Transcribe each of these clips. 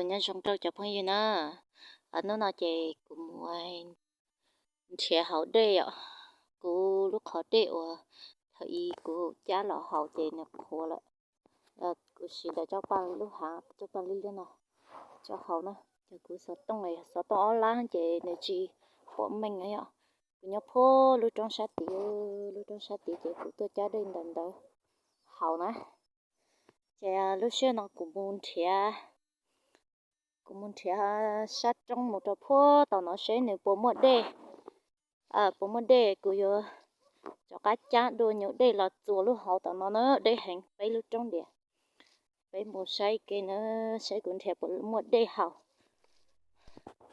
Nyob zoo rau cov phooj ywg na, hnub no ces kuv mus nrhiav haus dej os. Kuv lub qhov dej uas thaum ub kuv cab los haus ces nws qhuav lawm. Kuv siv ntawm cov paj lub hav, cov paj lub liab no coj haus na. Ces kuv xov tooj, xov tooj ob lab ces nws tsis pom meej yom. Kuv nyob puag lub roob sab tid, lub roob sab tid ces kuv tuaj cab dej ntawm ntawd haus na. Ces lub sij hawm no kuv mus nrhiav, kuv mus nrhiav sab roob mus rau puag tom no seb nws puas muaj dej. Puas muaj dej kuv yuav rov qab cab dua nyuag dej los txuas lub hauv tom no na, deb heev. Peb lub roob diam, peb mus saib ke na, saib kuv nrhiav puas muaj dej haus.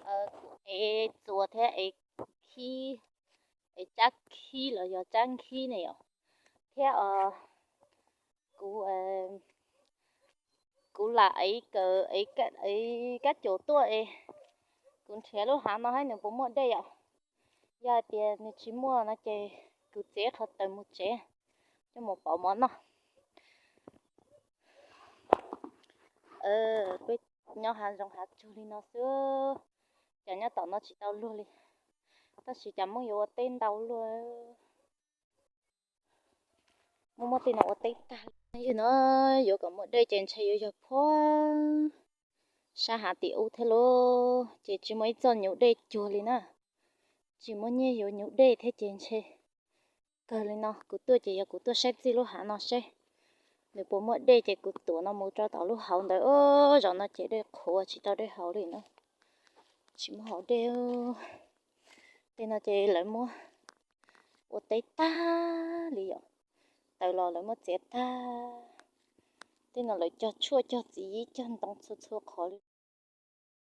Kuv ev txuas thiab ev khib, ev tsab khib los yog tsab nkhib ne yom, thiab kuv, kuv lam ev kawm, ev kab caum tuaj es kuv nrhiav lub hav no saib nws puas muaj dej yom. Yog hais tias nws tsis muaj no ces kuv txiav qhov taws mus tsev coj mus pauv mov noj. Peb nyob hav zoov hav tsuag li no xwb, cas nyob tom no tsis tau luag li, tab sis cas Hmoob yuav ua teb ntau luaj. Muaj muab tej no ua teb tag li. Yog no yuav kom muaj dej ces ntshe yuav yog puag sab hav tim ub thiab lauj, ces tsis muaj ib txoj nyuv dej cuag li na. Tsis muaj nyiaj yuav nyuv dej thiab ces ntshe kawg li no. Kuv tuaj ces yog kuv tuaj saib txij lub hav no seb nws puas muaj dej ces kuv tuam no mus rau tom lub hauv ntawd. Zaum no ces dej qhuav tsis tau dej haus li na, tsis muaj haus dej. Tej no ces lawv muab ua teb tag li yom, taws los lawv muab txiav tag. Tej no lawv cog tshuaj cog txiv cog ntoo txhua txhua qhov li.